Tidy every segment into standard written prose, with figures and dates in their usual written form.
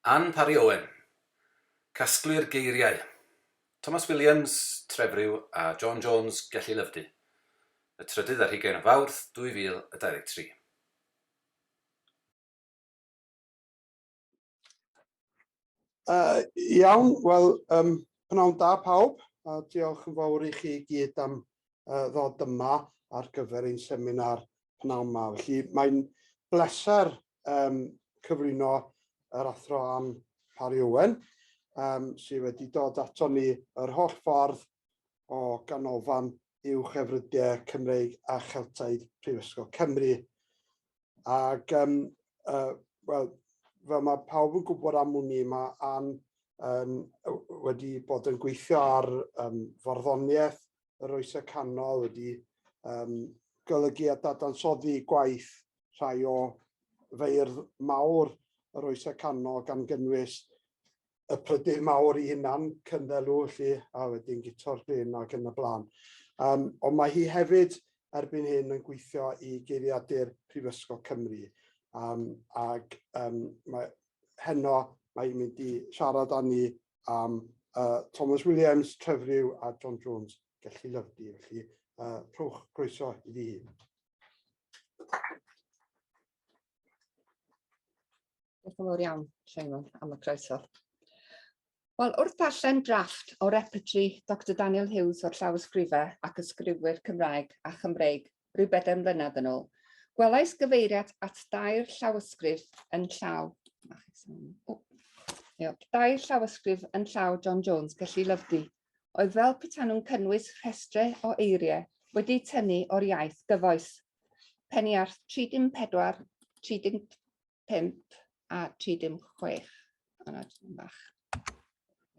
Ann Parry Owen. Casglu'r geiriau. Thomas Williams, Trefriw a John Jones, Gelli Lyfdy. Y trydydd ar hugain o Fawrth 2023. Uh, iawn, wel, um, pnawn da pawb, a diolch yn fawr i chi i gyd am uh, ddod yma ar gyfer ein seminar pnawn ma. Felly mae'n bleser um, cyflwyno yr athro Ann Parry Owen, um, sydd wedi dod ato ni yr holl ffordd o Ganolfan Uwch Efrydiau Cymreig a Cheltaidd Prifysgol Cymru. Ac, um, uh, wel, fel mae pawb yn gwybod am wn i, mae Ann um, wedi bod yn gweithio ar um, farddoniaeth yr Oesau Canol, wedi um, golygu a dadansoddi gwaith rhai o feirdd mawr yr Oesau Canol gan gynnwys y prydydd mawr i hunan, Cynddelw felly, a wedyn Guto'r Glyn ac yn y blaen. Um, ond mae hi hefyd erbyn hyn yn gweithio i Geiriadur Prifysgol Cymru. Um, ac um, mae, heno mae'n mynd i siarad â ni am uh, Thomas Williams, Trefriw a John Jones, Gelli Lyfdi. Felly, uh, rhowch groeso iddi hi. Diolch yn fawr iawn, Simon, am y croeso. Wel, wrth ddarllen drafft o repertory Dr Daniel Hughes o'r llawysgrifau ac ysgrifwyr Cymraeg a Chymreig rhyw bedair mlynedd yn ôl, gwelais gyfeiriad at dair llawysgrif yn llaw... Oh, dair llawysgrif yn llaw John Jones, Gelli Lyfdi, oedd fel petai nhw'n cynnwys rhestrau o eiriau wedi'u tynnu o'r iaith gyfoes. Peniarth 34, 35 a 36. Yna, dwi'n bach.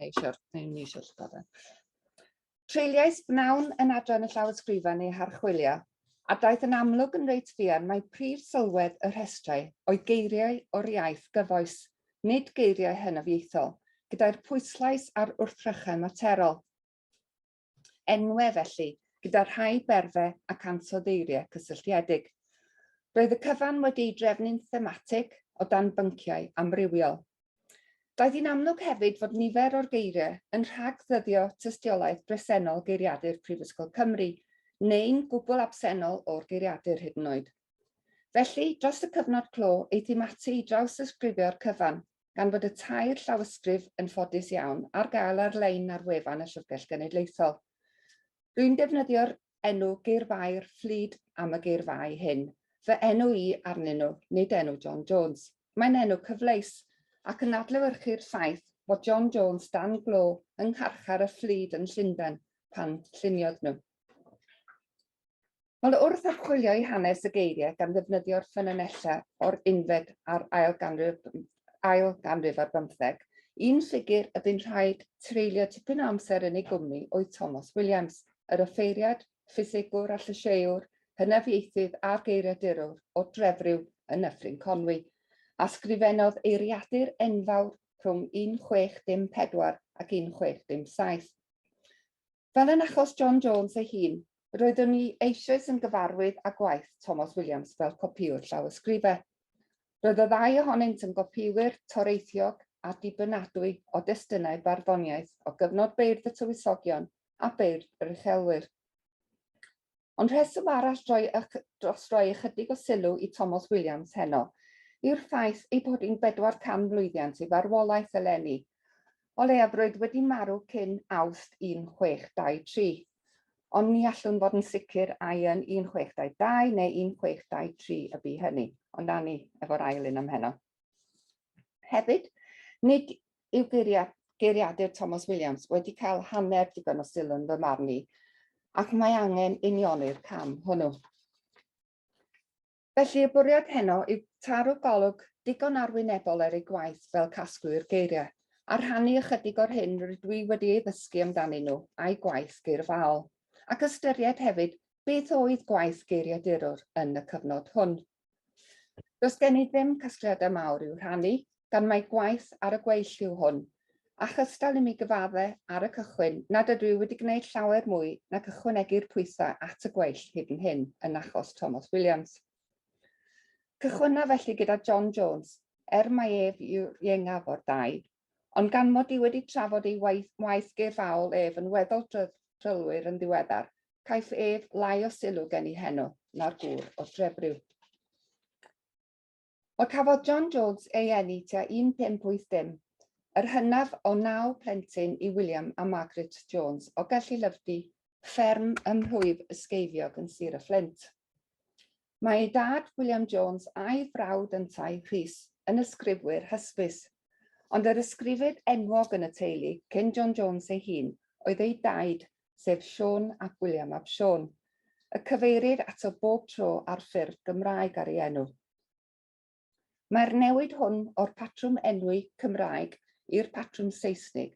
Neu eisiau'r, neu ni eisiau llygad. E. Treuliais bnawn yn adran y llawysgrifau neu harchwilio, a daeth yn amlwg yn reit fuan mai prif sylwedd y rhestrau oedd geiriau o'r iaith gyfoes, nid geiriau hynafiaethol, gyda'r pwyslais ar wrthrychau materol. Enwau, felly, gyda rhai berfau ac ansoddeiriau cysylltiedig. Roedd y cyfan wedi'i drefnu'n thematig o dan bynciau amrywiol. Daeth hi'n amlwg hefyd fod nifer o'r geiriau yn rhag-ddyddio tystiolaeth bresennol Geiriadur Prifysgol Cymru, neu'n gwbl absennol o'r geiriadur hyd yn oed. Felly, dros y cyfnod clo, euthum ati i drawsysgrifio'r cyfan, gan fod y tair llawysgrif yn ffodus iawn ar gael ar-lein ar wefan y Llyfrgell Genedlaethol. Rwy'n defnyddio'r enw geirfau'r fflyd am y geirfau hyn, fy enw i arnyn nhw, nid enw John Jones. Mae'n enw cyfleus, ac yn adlewyrchu'r ffaith fod John Jones dan glo yng ngharchar y fflyd yn Llundain pan lluniodd nhw. Wel, wrth archwilio i hanes y geiriau gan ddefnyddio'r ffynonellau o'r unfed a'r ail ganrif, ail ganrif ar bymtheg, un ffigur y bu'n rhaid treulio tipyn o amser yn ei gwmni oedd Thomas Williams, yr offeiriad, ffisegwr a llysieuwr, hynafieithydd a geiriadurwr o Drefriw yn Nyffryn Conwy, a sgrifennodd eiriadur enfawr rhwng 1604 ac 1607. Fel yn achos John Jones ei hun, roeddwn i eisoes yn gyfarwydd â gwaith Tomos Williams fel copïwr llawysgrifau. Roedd y ddau ohonynt yn gopïwyr toreithiog a dibynadwy o destunau barddoniaeth o gyfnod Beirdd y Tywysogion a Beirdd yr Uchelwyr. Ond rheswm arall droi dros roi ychydig o sylw i Tomos Williams heno yw'r ffaith ei bod hi'n bedwar can mlwyddiant ei farwolaeth eleni. O leiaf roedd wedi marw cyn Awst 1623. Ond ni allwn fod yn sicr ai yn 1622 neu 1623 y bu hynny, ond awn ni efo'r ail un am heno. Hefyd, nid yw geiriadur Tomos Williams wedi cael hanner digon o sylw yn fy marn i, ac mae angen unioni'r cam hwnnw. Felly y bwriad heno yw taro golwg digon arwynebol ar ei gwaith fel casglwyr geiriau, a rhannu ychydig o'r hyn rydw i wedi ei ddysgu amdanyn nhw a'u gwaith geirfaol, ac ystyried hefyd beth oedd gwaith geiriadurwr yn y cyfnod hwn. Does gen i ddim casgliadau mawr i'w rhannu, gan mai gwaith ar y gweill yw hwn, a chystal i mi gyfadde ar y cychwyn nad ydw i wedi gwneud llawer mwy nag ychwanegu'r pwysau at y gweill hyd yn hyn yn achos Tomos Williams. Cychwynna felly gyda John Jones, er mai ef yw'r iengaf o'r ddau, ond gan mod i wedi trafod ei waith, waith geirfaol ef yn weddol drylwyr yn ddiweddar, caiff ef lai o sylw gen i heno na'r gŵr o Drefriw. Wel, cafodd John Jones ei eni tua 1580, yr hynaf o naw plentyn i William a Margaret Jones o Gellilyfdy, fferm ym mhlwyf Ysgeifiog yn Sir y Fflint. Mae ei dad, William Jones, a'i frawd yntau, Rhys, yn ysgrifwyr hysbys. Ond yr ysgrifydd enwog yn y teulu, cyn John Jones ei hun, oedd ei daid, sef Siôn ap William ap Siôn, y cyfeirir ato bob tro ar ffurf Gymraeg ar ei enw. Mae'r newid hwn o'r patrwm enwi Cymraeg i'r patrwm Seisnig,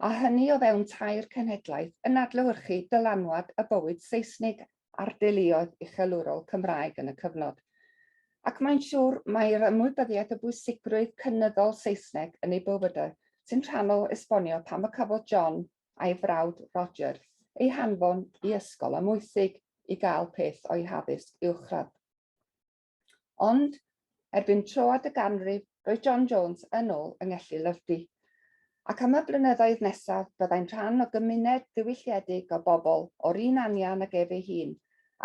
a hynny o fewn tair cenhedlaeth, yn adlewyrchu dylanwad y bywyd Seisnig ar deuluoedd uchelwrol Cymraeg yn y cyfnod. Ac mae'n siŵr mai'r ymwybyddiaeth o bwysigrwydd cynyddol Saesneg yn eu bywydau sy'n rhannol esbonio pam y cafodd John a'i frawd Roger eu hanfon i Ysgol Amwythig i gael peth o'u haddysg uwchradd. Ond, erbyn troad y ganrif, roedd John Jones yn ôl yng Ngelli Lyfdi. Ac am y blynyddoedd nesaf, byddai'n rhan o gymuned ddiwylliedig o bobl o'r un anian ag ef ei hun,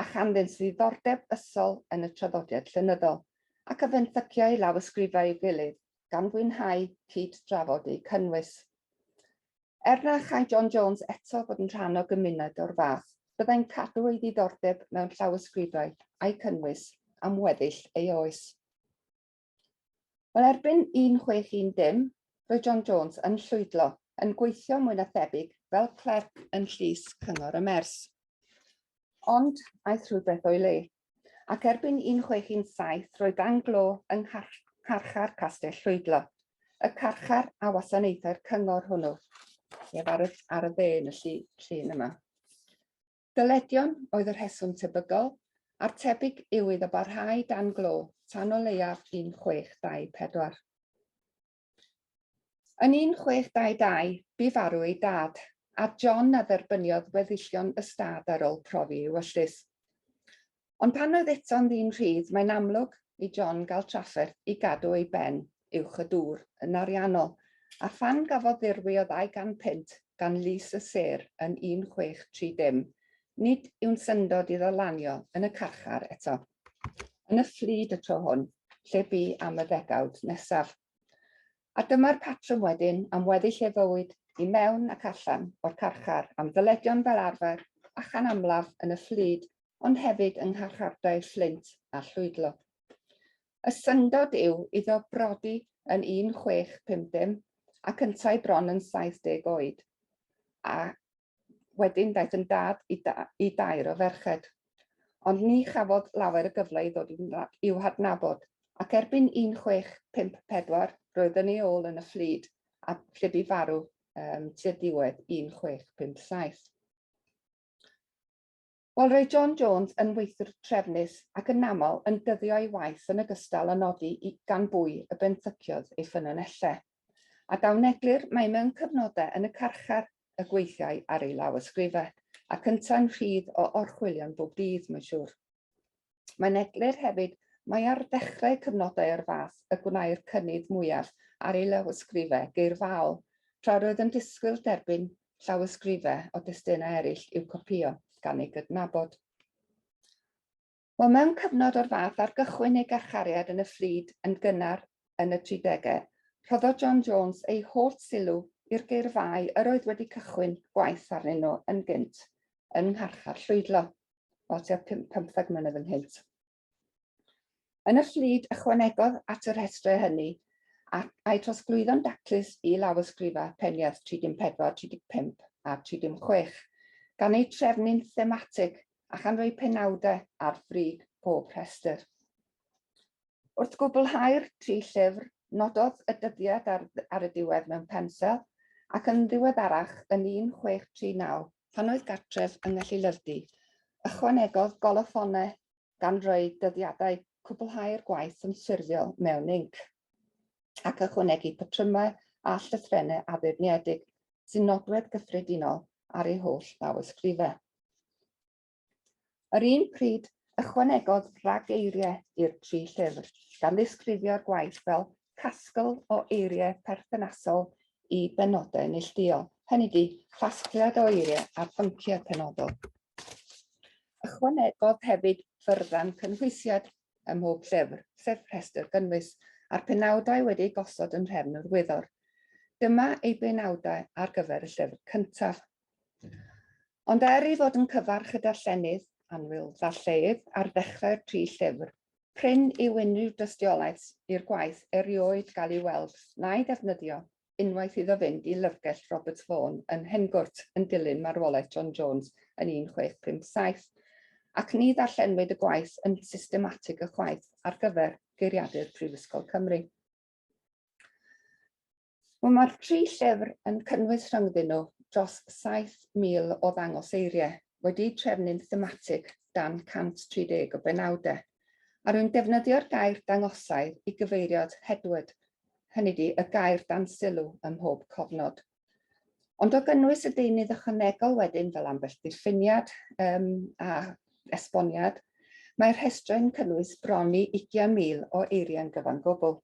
a chanddynt ddiddordeb ysol yn y traddodiad llenyddol, ac a fenthyciai lawysgrifau i'w gilydd, gan fwynhau cyd-drafod eu cynnwys. Er na chai John Jones eto fod yn rhan o gymuned o'r fath, byddai'n cadw ei ddiddordeb mewn llawysgrifau a'u cynnwys am weddill ei oes. Wel, erbyn 1610, roedd John Jones yn Llwydlo, yn gweithio mwy na thebyg fel clerc yn llys Cyngor y Mers. Ond aeth rhywbeth o'i le, ac erbyn 1617 roedd dan glo yng ngharchar Castell Llwydlo, y carchar a wasanaethau'r cyngor hwnnw, sef ar y, ar y dde yn y llu, llun yma. Dyledion oedd y rheswm tebygol, a'r tebyg yw iddo barhau dan glo tan o leiaf 1624. Yn 1622, bu farw ei dad, a John a dderbyniodd weddillion y stad ar ôl profi ei ewyllys. Ond pan oedd eto'n ddyn rhydd, mae'n amlwg i John gael trafferth i gadw ei ben uwch y dŵr yn ariannol, a phan gafodd ddirwy o 200 punt gan Lys y Sêr yn 1630, nid yw'n syndod iddo lanio yn y carchar eto. Yn y fflyd y tro hwn, lle bu am y ddegawd nesaf. A dyma'r patrwm wedyn am weddill ei fywyd i mewn ac allan o'r carchar am ddyledion fel arfer a chan amlaf yn y fflyd ond hefyd yng ngharchardai'r Fflint a Llwydlo. Y syndod yw iddo brodi yn 1650 ac yntau bron yn 70 oed, a Wedyn daeth yn dad i, da, i dair o ferched. Ond ni chafodd lawer o gyfle i ddod i'w hadnabod, ac erbyn 1654 roedd yn ei ôl yn y fflyd a lle bu farw um, tua diwedd 1657. Wel, roedd John Jones yn weithiwr trefnus ac yn aml yn dyddio ei waith yn ogystal â nodi i gan bwy y benthyciodd ei ffynonellau. A daw'n eglur mai mewn cyfnodau yn y carchar y gweithiai ar ei lawysgrifau, ac yntau'n rhydd o orchwylion bob dydd, mae'n siŵr. Mae'n eglur hefyd mai ar ddechrau cyfnodau o'r fath y gwnâi'r cynnydd mwyaf ar ei lawysgrifau geirfaol, tra roedd yn disgwyl derbyn llawysgrifau o destunau eraill i'w copïo gan ei gydnabod. Wel, mewn cyfnod o'r fath, ar gychwyn ei garchariad yn y fflyd yn gynnar yn y tridegau, rhoddodd John Jones ei holl sylw i'r geirfâu yr oedd wedi cychwyn gwaith arnyn nhw yn gynt yn ngharchar Llwydlo, wel tua 15 mlynedd ynghynt. Yn y fflyd, ychwanegodd at y rhestrau hynny ac a'i trosglwyddo'n daclus i lawysgrifau peniaeth 34, 35 a 36, gan eu trefnu'n thematig a chan roi penawdau ar frig pob rhestr. Wrth gwblhau'r tri llyfr, nododd y dyddiad ar, ar y diwedd mewn pensel, ac yn ddiweddarach yn 1639, pan oedd gartref yng Ngelli ychwanegodd goloffonau gan roi dyddiadau cwblhau'r gwaith yn ffurfiol mewn inc, ac ychwanegu patrymau a llythrennau addurniedig sy'n nodwedd gyffredinol ar ei holl lawysgrifau. Yr un pryd, ychwanegodd rag-eiriau i'r tri llyfr, gan ddisgrifio'r gwaith fel casgl o eiriau perthnasol i benodau neillduol, hynny ydi, casgliad o eiriau ar bynciau penodol. Ychwanegodd hefyd fyrddan cynhwysiad ym mhob llyfr, sef rhestr gynnwys, a'r penawdau wedi eu gosod yn nhrefn yr wyddor. Dyma ei benawdau ar gyfer y llyfr cyntaf. Ond er ei fod yn cyfarch y darllenydd, annwyl ddarlleuydd, ar ddechrau'r tri llyfr, prin yw unrhyw dystiolaeth i'r gwaith erioed gael ei weld na'i ddefnyddio unwaith iddo fynd i lyfrgell Robert Vaughan yn Hengwrt yn dilyn marwolaeth John Jones yn 1657, ac ni ddarllenwyd y gwaith yn systematig ychwaith ar gyfer Geiriadur Prifysgol Cymru. Wel, mae'r tri llyfr yn cynnwys rhyngddyn nhw dros 7,000 o ddangoseiriau, wedi'u trefnu'n thematig dan 130 o benawdau, a rwy'n defnyddio'r gair dangosair i gyfeirio at headword, hynny ydi, y gair dan sylw ym mhob cofnod. Ond o gynnwys y deunydd ychwanegol wedyn, fel ambell ddiffiniad um, a esboniad, mae'r rhestrau'n cynnwys bron i 20,000 o eiriau'n gyfan gwbl.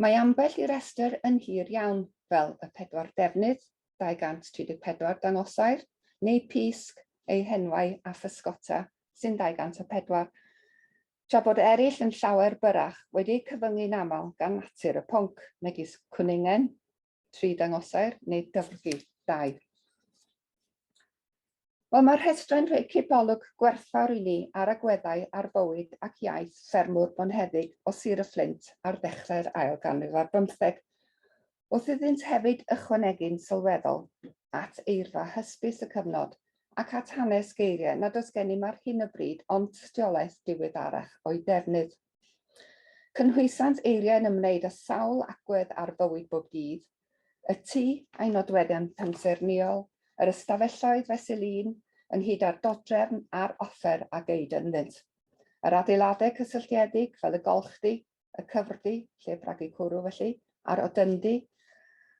Mae ambell i restr yn hir iawn, fel y pedwar defnydd, 234 dangosair, neu pysg, eu henwau a physgota, sy'n 204, tra bod eraill yn llawer byrrach, wedi eu cyfyngu'n aml gan natur y pwnc, megis cwningen, 3 dangosair, neu dyfrgi, 2. Wel, mae'r rhestrau'n rhoi cipolwg gwerthfawr i ni ar agweddau ar fywyd ac iaith ffermwr bonheddig o Sir y Fflint ar ddechrau'r ail ganrif ar bymtheg, wrth iddynt hefyd ychwanegu'n sylweddol at eirfa hysbys y cyfnod ac at hanes geiriau nad oes gennym ar hyn o bryd ond tystiolaeth diweddarach o'u defnydd. Cynhwysant eiriau yn ymwneud â sawl agwedd ar fywyd bob dydd, y tŷ a'i nodweddion pensaernïol, yr ystafelloedd fesul un, ynghyd â'r dodrefn a'r offer a geid ynddynt. Yr adeiladau cysylltiedig, fel y golchdy, y cyfrdy, lle bragu cwrw felly, a'r odyndy,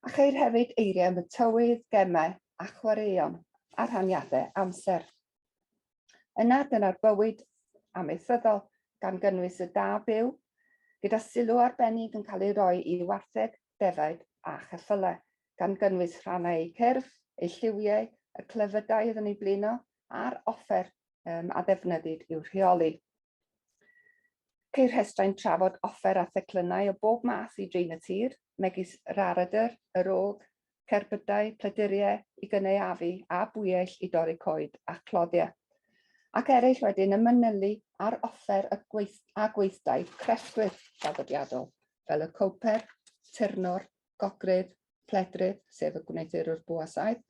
a cheir hefyd eiriau am y tywydd, gemau a chwaraeon, a rhaniadau amser. Yna, dyna'r bywyd amaethyddol, gan gynnwys y da byw, gyda sylw arbennig yn cael ei roi i wartheg, defaid a cheffylau, gan gynnwys rhannau eu cyrff, eu lliwiau, y clefydau oedd yn eu blino, a'r offer um, a ddefnyddid i'w rheoli. Ceir rhestrau'n trafod offer a theclynnau o bob math i drin y tir, megis yr aradr, yr og, cerbydau, pleduriau i gynaeafu a bwyell i dorri coed a chloddiau, ac eraill wedyn yn manylu ar offer y gweith a gweithdai crefftwyr traddodiadol, fel y cowper, turnwr, gogrydd, pledrydd, sef y gwneuthurwr bwa saeth,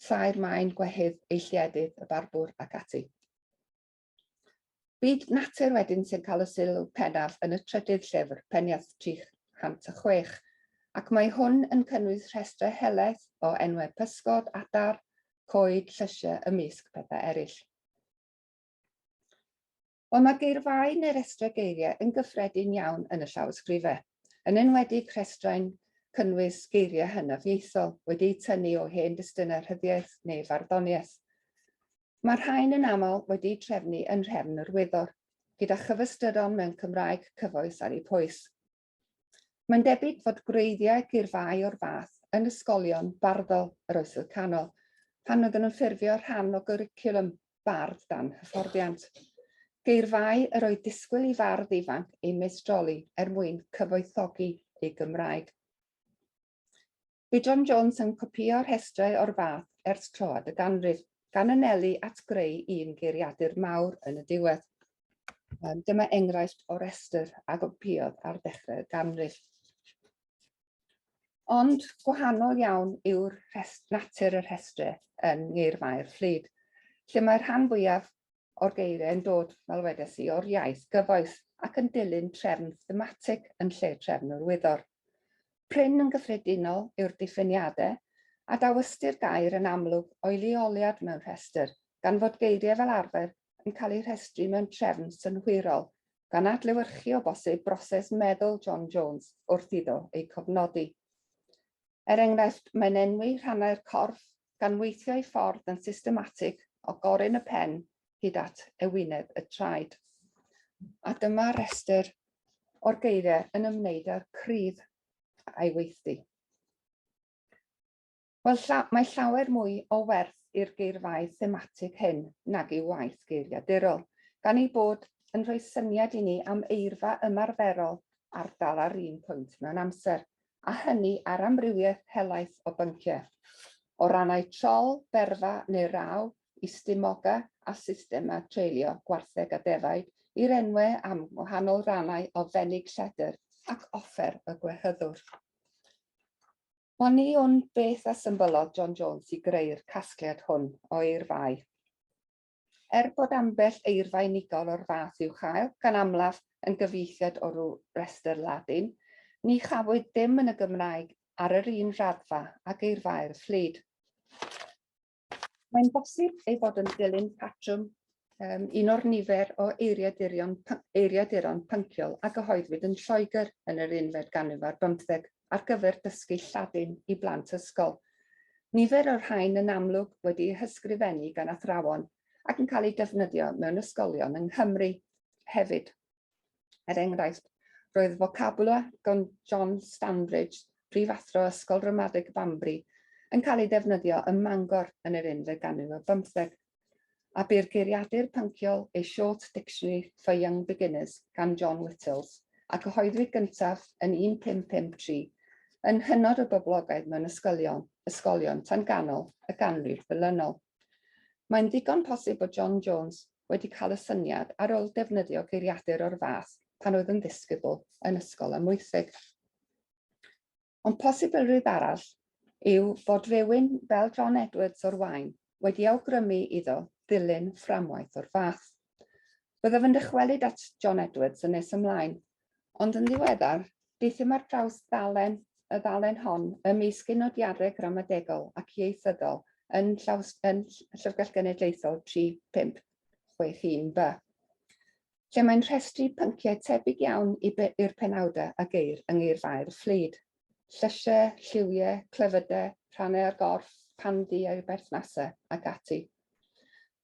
saer maen, gwehydd, eilliedydd, y barbwr ac ati. Byd natur wedyn sy'n cael y sylw pennaf yn y trydydd llyfr, Peniaith 306, ac mae hwn yn cynnwys rhestrau helaeth o enwau pysgod, adar, coed, llysiau ymysg pethau eraill. Wel, mae geirfâu neu restrau geiriau yn gyffredin iawn yn y llawysgrifau, yn enwedig rhestrau'n cynnwys geiriau hynafiaethol wedi'u tynnu o hen destunau rhyddiaith neu farddoniaeth. Mae'r rhain yn aml wedi'u trefnu yn nhrefn yr wyddor, gyda chyfystyron mewn Cymraeg cyfoes ar eu pwys. Mae'n debyg fod gwreiddiau geirfâu o'r fath yn ysgolion barddol yr Oesoedd Canol, pan oedden nhw'n ffurfio rhan o gwricwlwm bardd dan hyfforddiant. Geirfâu yr oedd disgwyl i fardd ifanc eu meistroli er mwyn cyfoethogi ei Gymraeg. Bu John Jones yn copïo rhestrau o'r fath ers troad y ganrif, gan anelu at greu un geiriadur mawr yn y diwedd. Um, dyma enghraifft o restr a gopïodd ar ddechrau'r ganrif. Ond gwahanol iawn yw'r natur y rhestrau yn ngeirfau'r fflyd, lle mae'r rhan fwyaf o'r geiriau yn dod, fel wedes i, o'r iaith gyfoes ac yn dilyn trefn thematig yn lle trefn yr wyddor. Prin yn gyffredinol yw'r diffiniadau, a daw ystyr gair yn amlwg o'i leoliad mewn rhestr, gan fod geiriau fel arfer yn cael eu rhestru mewn trefn synhwyrol, gan adlewyrchu o bosib broses meddwl John Jones wrth iddo eu cofnodi. Er enghraifft, mae'n enwi rhannau'r corff gan weithio ei ffordd yn systematig o gorun y pen hyd at ewinedd y traed. A dyma restr o'r geiriau yn ymwneud â'r crydd a'i weithdy. Wel, lla mae llawer mwy o werth i'r geirfâu thematig hyn nag i'w waith geiriadurol, gan ei bod yn rhoi syniad i ni am eirfa ymarferol ardal ar un pwynt mewn amser, a hynny ar amrywiaeth helaeth o bynciau, o rannau trol, berfa neu raw i stumoga a systemau treulio gwartheg a defaid, i'r enwau am wahanol rannau o fenig lledr ac offer y gwehyddwr. Wel, ni wn beth a symbylodd John Jones i greu'r casgliad hwn o eirfâu. Er bod ambell eirfa unigol o'r fath i'w chael, gan amlaf yn gyfieithiad o ryw restr Ladin, ni chafwyd dim yn y Gymraeg ar yr un raddfa â geirfaoedd fflyd. Mae'n bosib ei fod yn dilyn patrwm um, un o'r nifer o eiriadurion, eiriaduron pynciol a gyhoeddwyd yn Lloegr yn yr unfed ganrif ar bymtheg ar gyfer dysgu Lladin i blant ysgol. Nifer o'r rhain yn amlwg wedi'u hysgrifennu gan athrawon ac yn cael eu defnyddio mewn ysgolion yng Nghymru hefyd. Er enghraifft, roedd Vocabula gan John Stanbridge, prifathro Ysgol Ramadeg Banbury, yn cael ei ddefnyddio ym Mangor yn yr unfed ganrif ar bymtheg, a bu'r geiriadur pynciol A Short Dictionary for Young Beginners gan John Whittles, a gyhoeddwyd gyntaf yn 1553, yn hynod o boblogaidd mewn ysgolion, ysgolion tan ganol y ganrif ddilynol. Mae'n ddigon posib bod John Jones wedi cael y syniad ar ôl defnyddio geiriadur o'r fath pan oedd yn ddisgybl yn Ysgol Amwythig. Ond posibilrwydd arall yw fod rhywun fel John Edwards o'r Waun wedi awgrymu iddo ddilyn fframwaith o'r fath. Byddaf yn dychwelyd at John Edwards yn nes ymlaen, ond yn ddiweddar, deuthum ar draws ddalen, y ddalen hon ymysg ei nodiadau gramadegol ac ieithyddol yn, llaws, yn Llyfrgell Genedlaethol 3561B, lle mae'n rhestru pynciau tebyg iawn i'r penawdau a geir yng ngeirfaoedd fflyd, llysiau, lliwiau, clefydau, rhannau ar gorff, pandy a'i berthnasau, ac ati.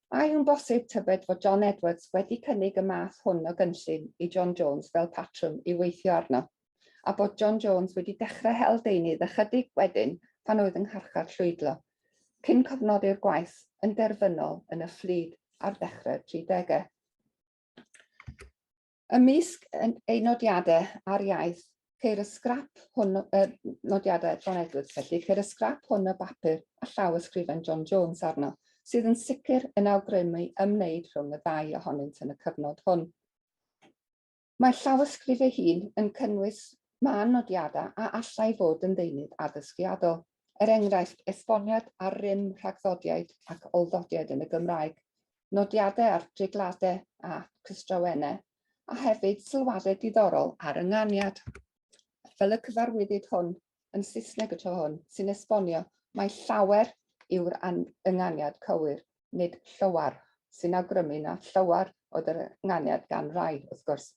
A yw'n bosib tybed fod John Edwards wedi cynnig y math hwn o gynllun i John Jones fel patrwm i weithio arno, a bod John Jones wedi dechrau hel deunydd ychydig wedyn pan oedd yng ngharchar Llwydlo, cyn cofnodi'r gwaith yn derfynol yn y fflyd ar ddechrau'r tridegau? Ymysg ei nodiadau ar iaith, ceir y sgrap hwn, nodiadau John Edwards felly, ceir y sgrap hwn o bapur a llaw ysgrifen John Jones arno, sydd yn sicr yn awgrymu ymwneud rhwng y ddau ohonynt yn y cyfnod hwn. Mae'r llawysgrif ei hun yn cynnwys mân nodiadau a allai fod yn ddeunydd addysgiadol, er enghraifft esboniad ar rym rhagddodiaid ac olddodiaid yn y Gymraeg, nodiadau ar dreigladau a cystrawennau, a hefyd sylwadau diddorol ar ynganiad. Fel y cyfarwyddyd hwn, yn Saesneg y tro hwn, sy'n esbonio mai llawer yw'r ynganiad cywir, nid llywar, sy'n awgrymu na llywar oedd yr ynganiad gan rai, wrth gwrs.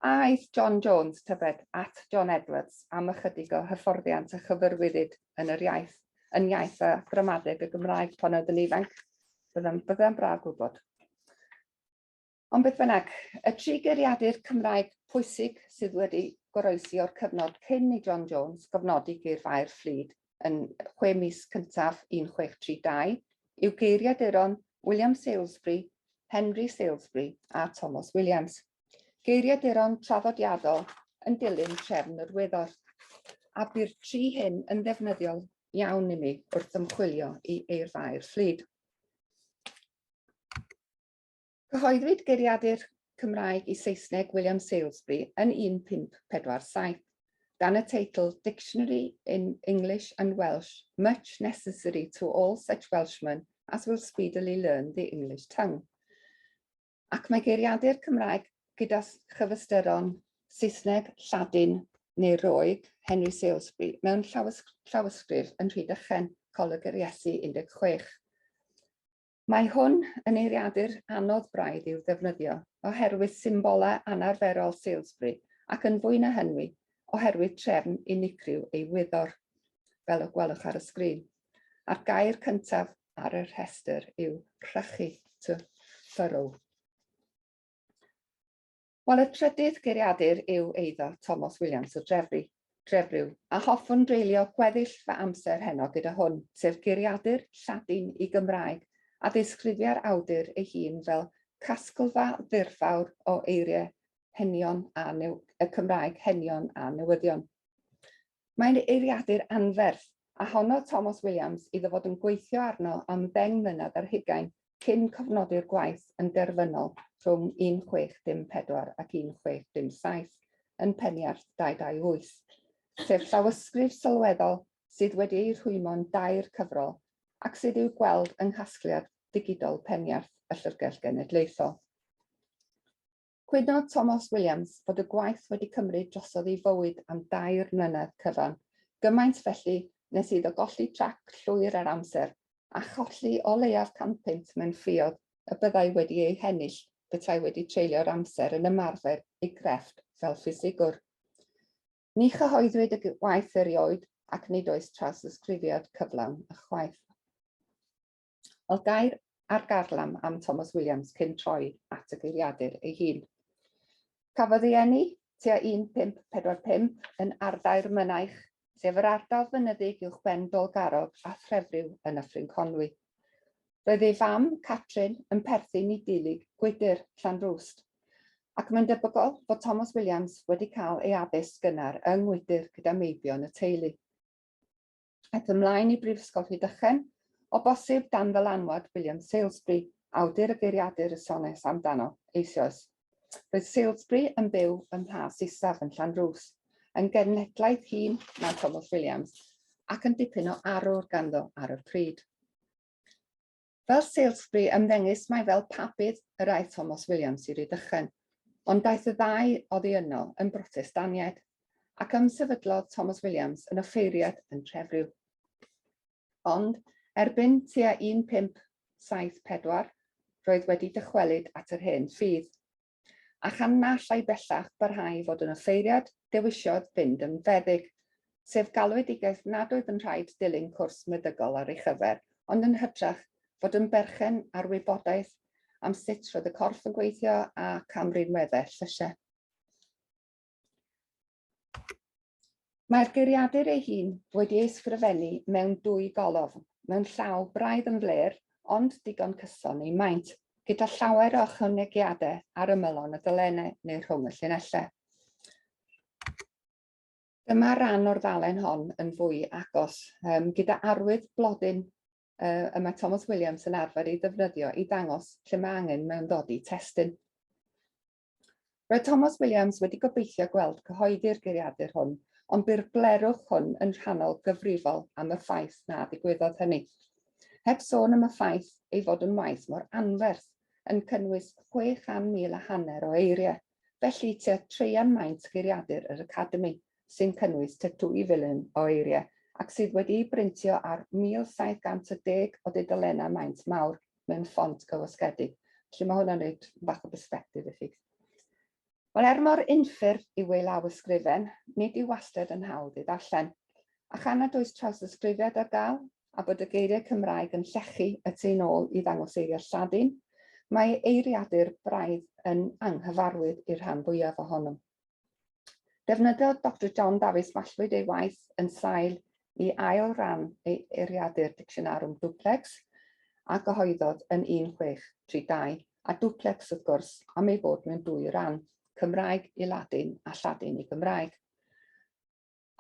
Aeth John Jones, tybed, at John Edwards am ychydig o hyfforddiant a chyfarwyddyd yn yr iaith, yn iaith a gramadeg y Gymraeg pan oedd yn ifanc. Byddai'n bydde braf gwybod. Ond beth bynnag, y tri geiriadur Cymraeg pwysig sydd wedi goroesi o'r cyfnod cyn i John Jones gofnodi geirfaoedd fflyd yn chwe mis cyntaf 1632 yw geiriaduron William Salesbury, Henry Salesbury a Thomas Williams. Geiriaduron traddodiadol yn dilyn trefn yr wyddor, a bu'r tri hyn yn ddefnyddiol iawn i mi wrth ymchwilio i eirfaoedd fflyd. Cyhoeddwyd geiriadur Cymraeg i Saesneg William Salesbury yn 1547, dan y teitl Dictionary in English and Welsh, much necessary to all such Welshmen as will speedily learn the English tongue. Ac mae geiriadur Cymraeg gyda chyfystyron Saesneg, Lladin neu Roeg Henry Salesbury mewn llawysgrif yn Rhydychen, Coleg yr Iesu 16. Mae hwn yn eiriadur anodd braidd i'w ddefnyddio oherwydd symbolau anarferol Salesbury ac yn fwy na hynny oherwydd trefn unigryw ei wyddor, fel y gwelwch ar y sgrin. A'r gair cyntaf ar y rhestr yw rhychu, to furrow. Wel, y trydydd geiriadur yw eiddo Tomos Williams o Drefri, Trefriw, a hoffwn dreulio gweddill fy amser heno gyda hwn, sef geiriadur Lladin i Gymraeg a ddisgrifia'r awdur ei hun fel casglfa ddirfawr o eiriau henion a new y Cymraeg henion a newyddion. Mae'n eiriadur anferth, a honnodd Tomos Williams iddo fod yn gweithio arno am ddeng mlynedd ar hugain cyn cofnodi'r gwaith yn derfynol rhwng 1614 ac 1617 yn Peniarth 228, sef llawysgrif sylweddol sydd wedi ei rhwymo'n dair cyfrol ac sydd i'w gweld yng nghasgliad digidol Peniarth y Llyfrgell Genedlaethol. Cwynodd Tomos Williams fod y gwaith wedi cymryd drosodd ei fywyd am dair mlynedd cyfan, gymaint felly nes iddo golli trac llwyr ar amser, a cholli o leiaf 100 punt mewn ffiodd y byddai wedi eu hennill petai wedi treulio'r amser yn ymarfer ei grefft fel ffisigwr. Ni chyhoeddwyd y gwaith erioed ac nid oes trawsysgrifiad cyflawn ychwaith. Wel, gair ar garlam am Thomas Williams cyn troi at y geiriadur ei hun. Cafodd ei eni tua 1545 yn Arddau'r Mynaich, sef yr ardal fynyddig uwchben Dolgarrog a Threfriw yn Nyffryn Conwy. Roedd ei fam, Catrin, yn perthyn i deulu Gwydyr, Llanrwst, ac mae'n debygol fod Thomas Williams wedi cael ei addysg gynnar yng Ngwydyr gyda meibion y teulu. Aeth ymlaen i Brifysgol Rhydychen, o bosib dan ddylanwad William Salesbury, awdur y geiriadur y sones amdano eisoes. Roedd Salesbury yn byw ym Mhlas Isaf yn Llanrwst, yn genhedlaeth hŷn na Thomas Williams, ac yn dipyn o arwr ganddo ar y pryd. Fel Salesbury, ymddengys mai fel pabydd yr aeth Tomos Williams i Rydychen, ond daeth y ddau oddi yno yn Brotestaniaid, ac ymsefydlodd Tomos Williams yn offeiriad yn Trefriw. Ond, erbyn tua 1574, roedd wedi dychwelyd at yr hen ffydd. A chan na allai bellach barhau i fod yn offeiriad, dewisiodd fynd yn feddyg, sef galwedigaeth nad oedd yn rhaid dilyn cwrs meddygol ar ei chyfer, ond yn hytrach fod yn berchen ar wybodaeth am sut roedd y corff yn gweithio ac am rinweddau llysiau. Mae'r geiriadur ei hun wedi ei ysgrifennu mewn dwy golofn, mewn llaw braidd yn flêr, ond digon cyson ei maint, gyda llawer o ychwanegiadau ar ymylon y dolennau neu rhwng y llinellau. Dyma ran o'r ddalen hon yn fwy agos, um, gyda arwydd blodyn uh, y mae Thomas Williams yn arfer ei ddefnyddio i ddangos lle mae angen mewnddodi testun. Roedd Tomos Williams wedi gobeithio gweld cyhoeddi'r geiriadur hwn, ond bu'r blerwch hwn yn rhannol gyfrifol am y ffaith na ddigwyddodd hynny. Heb sôn am y ffaith ei fod yn waith mor anferth, yn cynnwys 600,000 a hanner o eiriau, felly tua traean maint geiriadur yr Academi, sy'n cynnwys tua 2 filiwn o eiriau, ac sydd wedi'i brintio ar 1,710 o dudalennau maint mawr mewn ffont gywasgedig. Felly mae hwnna'n rhaid bach o bersbectif i chi. Wel, er mor unffurf yw ei lawysgrifen, nid yw wastad yn hawdd ei ddarllen. A chan nad oes trawsysgrifiad ar gael, a bod y geiriau Cymraeg yn llechu y tu nôl i ddangos eiriau Lladin, mae eiriadur braidd yn anghyfarwydd i'r rhan fwyaf ohonom. Defnyddiodd Doctor John Dafis Mallwyd ei waith yn sail i ail ran ei eiriadur Dictionarium Duplex, a gyhoeddodd yn 1632, a duplex wrth gwrs am ei fod mewn dwy ran, Cymraeg i Ladin a Lladin i Gymraeg.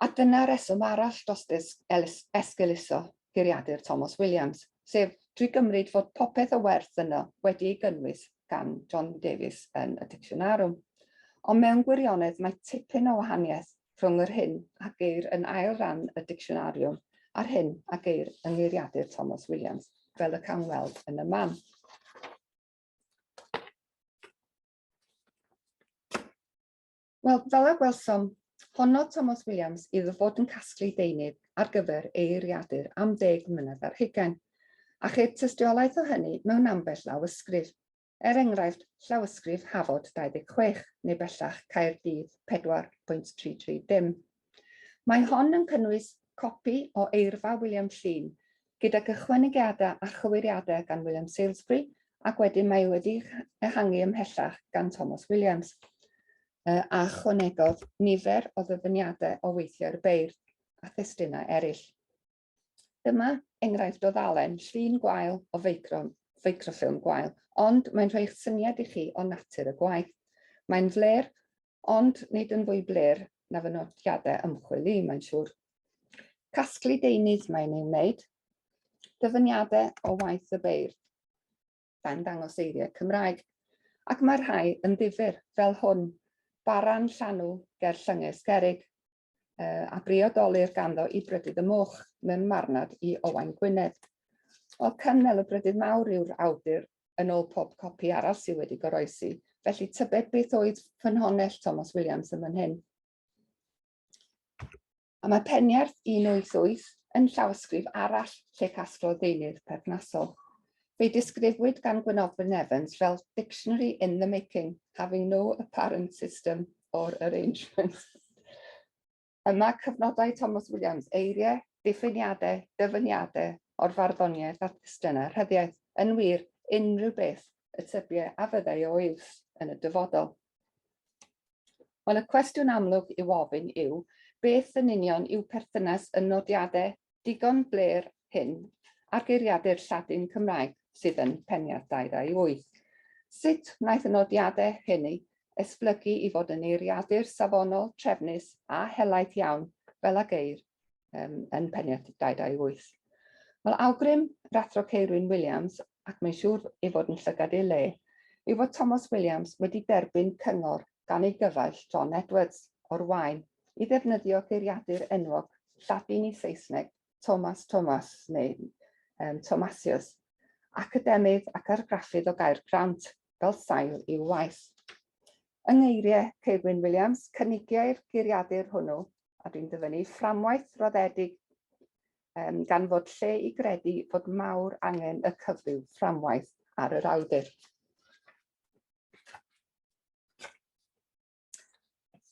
A dyna reswm arall dros esgeuluso geiriadur Tomos Williams, sef drwy gymryd fod popeth o werth yno wedi ei gynnwys gan John Davies yn y Dictionarium. Ond mewn gwirionedd mae tipyn o wahaniaeth rhwng yr hyn a geir yn ail ran y Dictionarium a'r hyn a geir yng ngeiriadur Tomos Williams, fel y cawn weld yn y man. Wel, fel y gwelsom, honnodd Tomos Williams iddo fod yn casglu deunydd ar gyfer ei eiriadur am ddeg mlynedd ar hugain, a cheir tystiolaeth o hynny mewn ambell lawysgrif, er enghraifft llawysgrif Hafod 26, neu bellach Caerdydd 4.330. Mae hon yn cynnwys copi o eirfa William Llŷn, gydag ychwanegiadau a chywiriadau gan William Salesbury, ac wedyn mae wedi ehangu ymhellach gan Tomos Williams. a ychwanegodd nifer o ddyfyniadau o weithiau'r beirdd a thestunau eraill. Dyma enghraifft o ddalen llun gwael o feicro, feicroffilm gwael, ond mae'n rhoi syniad i chi o natur y gwaith. Mae'n fler, ond nid yn fwy bler na fy nodiadau ymchwil i, mae'n siŵr. Casglu deunydd mae'n ei wneud, dyfyniadau o waith y beirdd, gan ddangos eiriau Cymraeg, ac mae rhai yn ddifyr, fel hwn, Baran Llanw ger Llynges Gerrig, a briodolir ganddo i Brydydd y Moch mewn marnad i Owain Gwynedd. Wel, Cynnel y Brydydd Mawr yw'r awdur yn ôl pob copi arall sydd wedi goroesi, felly tybed beth oedd ffynhonnell Thomas Williams yn fan hyn. A mae Peniarth 188 yn llawysgrif arall lle casglodd ddeunydd perthnasol. Fe'i disgrifwyd gan Gwynofryn Evans fel dictionary in the making, having no apparent system or arrangement. Yma cyfnodau Thomas Williams, eiriau, diffiniadau, dyfyniadau o'r farddoniaeth a thestunau rhyddiaith, yn wir, unrhyw beth y tybiau a fyddai o iws yn y dyfodol. Wel, y cwestiwn amlwg i'w ofyn yw, beth yn union yw perthynas y nodiadau digon blêr hyn a'r geiriadur Lladin Cymraeg sydd yn Peniarth 228? Sut wnaeth y nodiadau hynny esblygu i fod yn eiriadur safonol, trefnus a helaeth iawn fel a geir um, yn Peniarth 228? Wel, awgrym yr Athro Ceirwyn Williams, ac mae'n siŵr ei fod yn llygad ei le, yw fod Thomas Williams wedi derbyn cyngor gan ei gyfaill John Edwards o'r Waen i ddefnyddio geiriadur enwog Lladin i Saesneg Thomas Thomas neu um, Thomasius, academydd ac argraffydd o Gaergrawnt fel sail i'w waith. Yng ngeiriau Ceirwyn Williams, cynigiai'r geiriadur hwnnw, a dwi'n dyfynnu, fframwaith roddedig um, gan fod lle i gredu fod mawr angen y cyfryw fframwaith ar yr awdur.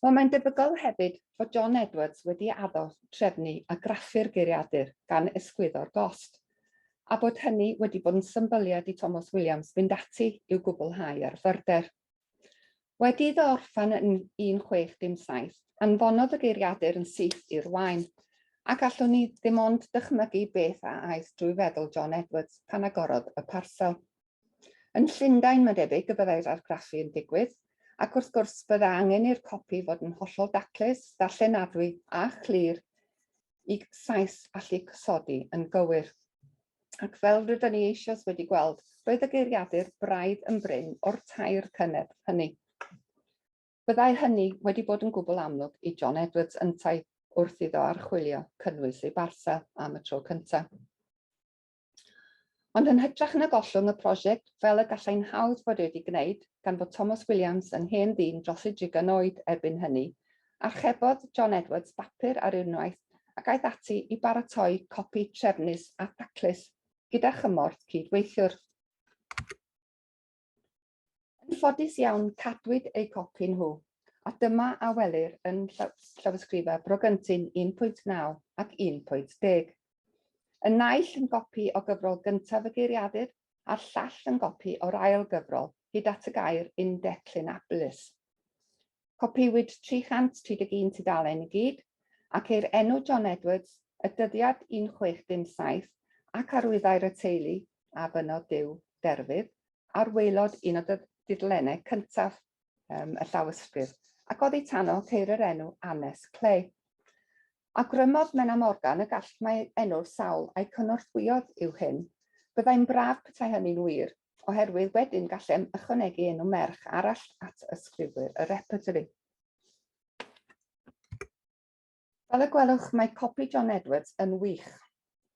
Wel, mae'n debygol hefyd fod John Edwards wedi addo trefnu a graffu'r geiriadur gan ysgwyddo'r gost, a bod hynny wedi bod yn symbyliad i Tomos Williams fynd ati i'w gwblhau ar fyrder. Wedi iddo orffen yn 1607, anfonodd y geiriadur yn syth i'r Waen, ac allwn ni ddim ond dychmygu beth a aeth drwy feddwl John Edwards pan agorodd y parsel. Yn Llundain, mae'n debyg, y byddai'r argraffu yn digwydd, ac wrth gwrs byddai angen i'r copi fod yn hollol daclus, ddarllenadwy a chlir i Sais allu cysodi yn gywir. Ac fel rydyn ni eisoes wedi gweld, roedd y geiriadur braidd yn brin o'r tair cynedd hynny. Byddai hynny wedi bod yn gwbl amlwg i John Edwards yntau wrth iddo archwilio cynnwys ei barsel am y tro cyntaf. Ond yn hytrach na gollwng y prosiect fel y gallai'n hawdd fod wedi gwneud, gan fod Tomos Williams yn hen ddyn dros ei drigain oed erbyn hynny, archebodd John Edwards bapur ar unwaith ac aeth ati i baratoi copi trefnus a thaclus gyda chymorth cyd-weithiwr. Yn ffodus iawn, cadwyd eu copi nhw, a dyma a welir yn llawysgrifau Brogyntyn 1.9 ac 1.10. Y naill yn gopi o gyfrol gyntaf y geiriadur, a'r llall yn gopi o'r ail gyfrol, hyd at y gair indeclinabilis. Copiwyd 331 tudalen i gyd, ac i'r enw John Edwards, y dyddiad 1607, ac arwyddair y teulu, a fynnodd Duw derfydd, ar waelod un o dudalennau cyntaf um, y llawysgrif, ac oddi tano ceir yr enw Annes Clay. Awgrymodd Menna Morgan y gall mai enw'r sawl a'i cynorthwyodd yw hyn. Byddai'n braf petai hynny'n wir, oherwydd wedyn gallem ychwanegu enw merch arall at ysgrifwyr y repertory. Fel y gwelwch, mae copi John Edwards yn wych.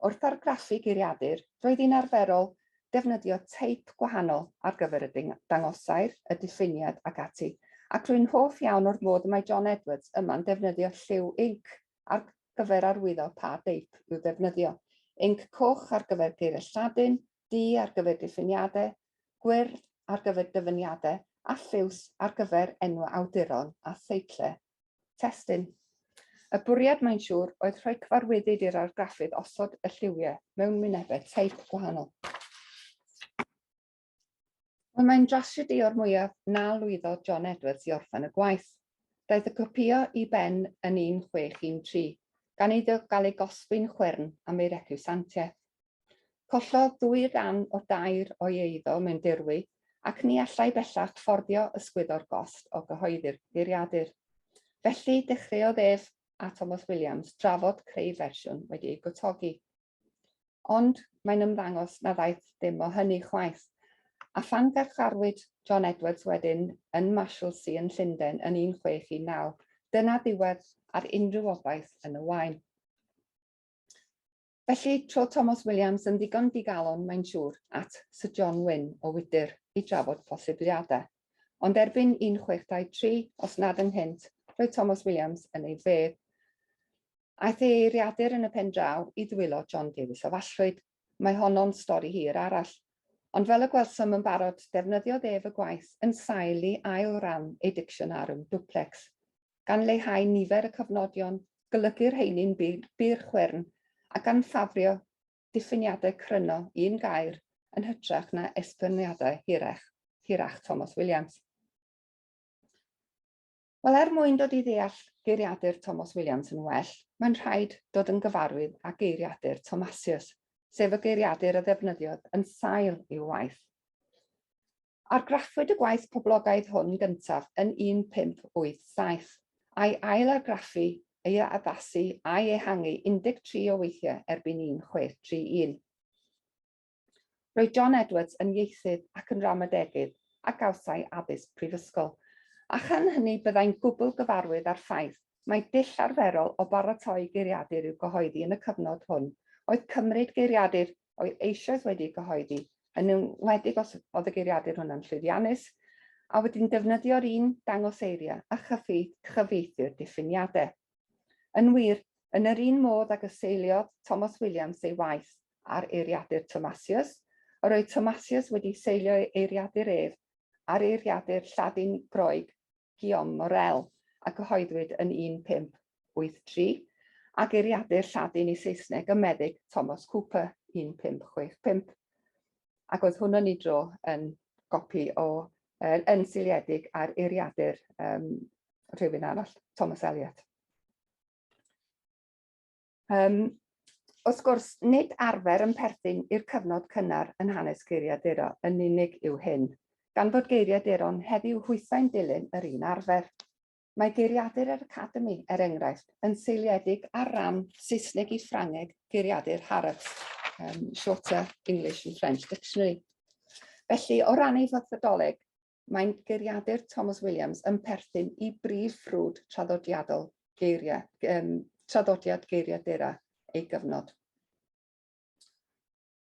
Wrth argraffu geiriadur, roedd hi'n arferol defnyddio teip gwahanol ar gyfer y dangosair, y diffiniad ac ati, ac rwy'n hoff iawn o'r modd y mae John Edwards yma'n defnyddio lliw inc ar gyfer arwyddo pa deip i'w ddefnyddio. Inc coch ar gyfer geiriau Lladin, du ar gyfer diffiniadau, gwyrdd ar gyfer dyfyniadau a lliws ar gyfer enw awduron a theitlau testun. Y bwriad, mae'n siŵr, oedd rhoi cyfarwyddyd i'r argraffydd osod y lliwiau mewn wynebau teip gwahanol. Wel, mae'n drasiedi o'r mwyaf na lwyddodd John Edwards i orffen y gwaith. Daeth y copïo i ben yn 1613, gan iddo gael ei gosbi'n chwyrn am ei recriwsantiaeth. Collodd ddwy ran o dair o'i eiddo mewn dirwy ac ni allai bellach fforddio ysgwyddo'r gost o gyhoeddi'r geiriadur. Felly, dechreuodd ef a Tomos Williams drafod creu fersiwn wedi ei gwtogi. Ond mae'n ymddangos na ddaeth dim o hynny chwaith, a phan garcharwyd John Edwards wedyn yn Marshalsea yn Llundain yn 1619, dyna ddiwedd ar unrhyw obaith yn y waen. Felly, tro Tomos Williams yn ddigon digalon, mae'n siŵr, at Sir John Wynne o Wydyr i drafod posibiliadau. Ond erbyn 1623, os nad ynghynt, roedd Tomos Williams yn ei fedd. Aeth ei eiriadur yn y pen draw i ddwylo John Davies o Fallwyd. Mae honno'n stori hir arall. Ond fel y gwelsom yn barod, defnyddiodd ef y gwaith yn sail i ail ran ei Dictionarium Duplex. gan leihau nifer y cofnodion, golygu'r rheiny'n bur chwyrn, a gan ffafrio diffiniadau cryno un gair yn hytrach na esboniadau hirach, hirach Tomos Williams. Wel, er mwyn dod i ddeall geiriadur Tomos Williams yn well, mae'n rhaid dod yn gyfarwydd â geiriadur Tomasius, sef y geiriadur a ddefnyddiodd yn sail i'w waith. Argraffwyd y gwaith poblogaidd hwn gyntaf yn 1587, a'i ail-argraffu, ei addasu a'i ehangu 13 o weithiau erbyn 1631. Roedd John Edwards yn ieithydd ac yn ramadegydd a gawsai addysg prifysgol, a chan hynny byddai'n gwbl gyfarwydd â'r ffaith mai dull arferol o baratoi geiriadur i'w gyhoeddi yn y cyfnod hwn oedd cymryd geiriadur oedd eisoes wedi ei gyhoeddi, yn enwedig os oedd y geiriadur hwnna'n llwyddiannus, a wedyn defnyddio'r un dangoseiriau a chyfieithu'r diffiniadau. Yn wir, yn yr un modd ag y seiliodd Tomos Williams ei waith ar eiriadur Tomasius, yr oedd Tomasius wedi seilio ei eiriadur ef ar eiriadur Lladin Groeg Guillaume Morel, a gyhoeddwyd yn 1583, a geiriadur Lladin i Saesneg y meddyg Thomas Cooper, 1565. Ac oedd hwn yn ei dro yn gopi o, yn seiliedig ar eiriadur um, rhywun arall, Thomas Eliot. Um, wrth gwrs, nid arfer yn perthyn i'r cyfnod cynnar yn hanes geiriaduro yn unig yw hyn, gan fod geiriaduron heddiw hwythau'n dilyn yr un arfer. Mae Geiriadur yr Academi, er enghraifft, yn seiliedig ar ran Saesneg i Ffrangeg Geiriadur Harrocks, Shorter English and French Dictionary. Felly, o ran ei fethodoleg, Mae'n geiriadur Tomos Williams yn perthyn i brif ffrwd traddodiadol geiriau, um, traddodiad geiriadura ei gyfnod.